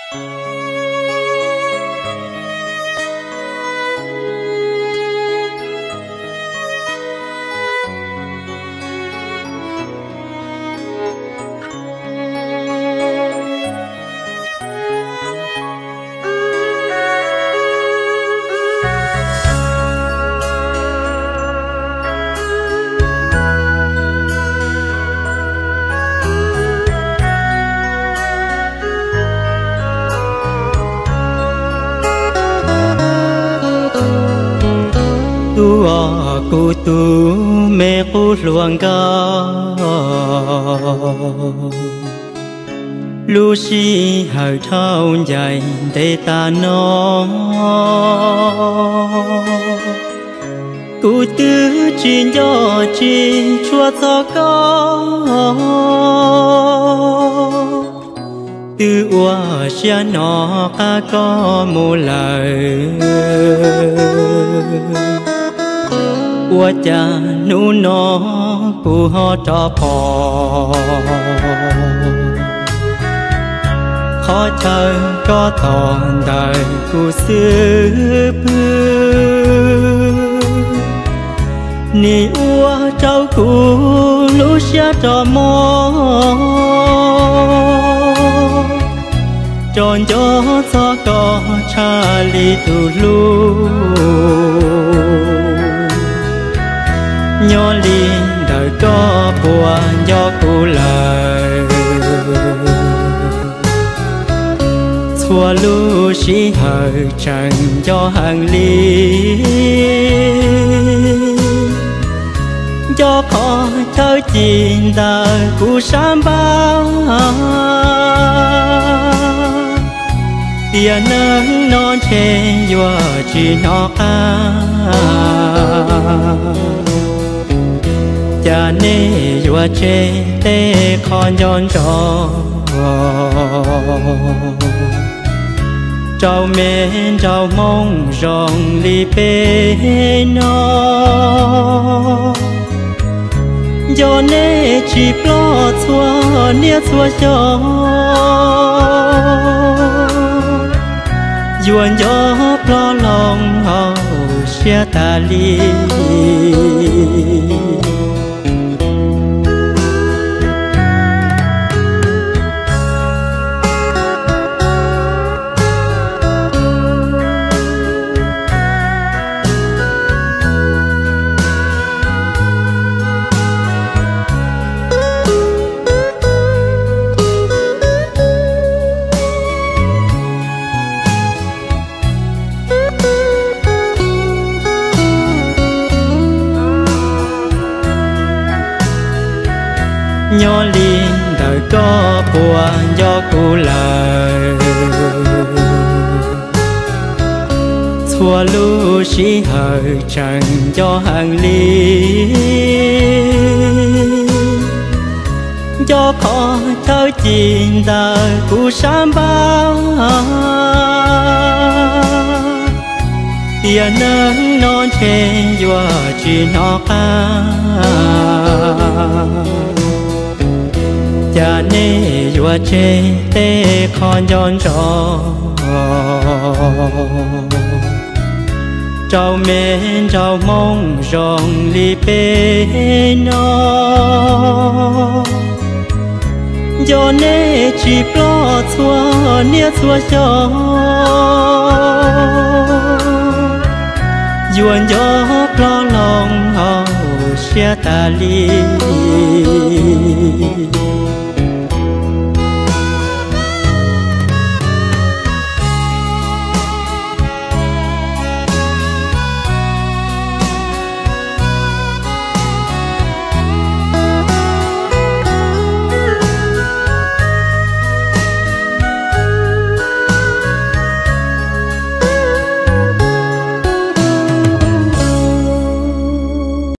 Tus uas kuv tus me qub hluas nkauj, lub sij hawm dhau ncaim ntev tas no, kuv twb tsis nco tsis tshua txog koj. Twb ua siab hnov qab koj mus lawm, ua cas hnub no kuv ho rov pom qhov chaw koj tos ntawm kuv xwb pwg. Nim ua rau kuv lub siab rov mob, rov nco txog koj tshaj li tus hlub. Nyob li ntawm koj puas nco kuv lawm? Txhua lub sij hawm tseem nco heev li, nco qhov chaw ci ntawm kuv sab npab, tiam neej no ntshe yuav tsis hnov qab. Cas nej yuav tseg tej qho nco ntsoov rau me nraug Hmoob zoo li peb no? Nco nej tsis ploj txhua niaj txhua xyoo, yuav nco ploj loo hauv siab tas li. Nyob li ntawm koj puas nco kuv lawm? Txhua lub sij hawm tseem nco heev li, nco qhov chaw ci ntawm kuv sab npab, tiam neej no ntshe yuav tsis hnov qab. Cas nej yuav tseg tej qho nco ntsoov rau me nraug Hmoob zoo li peb no? Nco nej tsis ploj txhua niaj txhua xyoo, yuav nco ploj loo hauv siab tas li.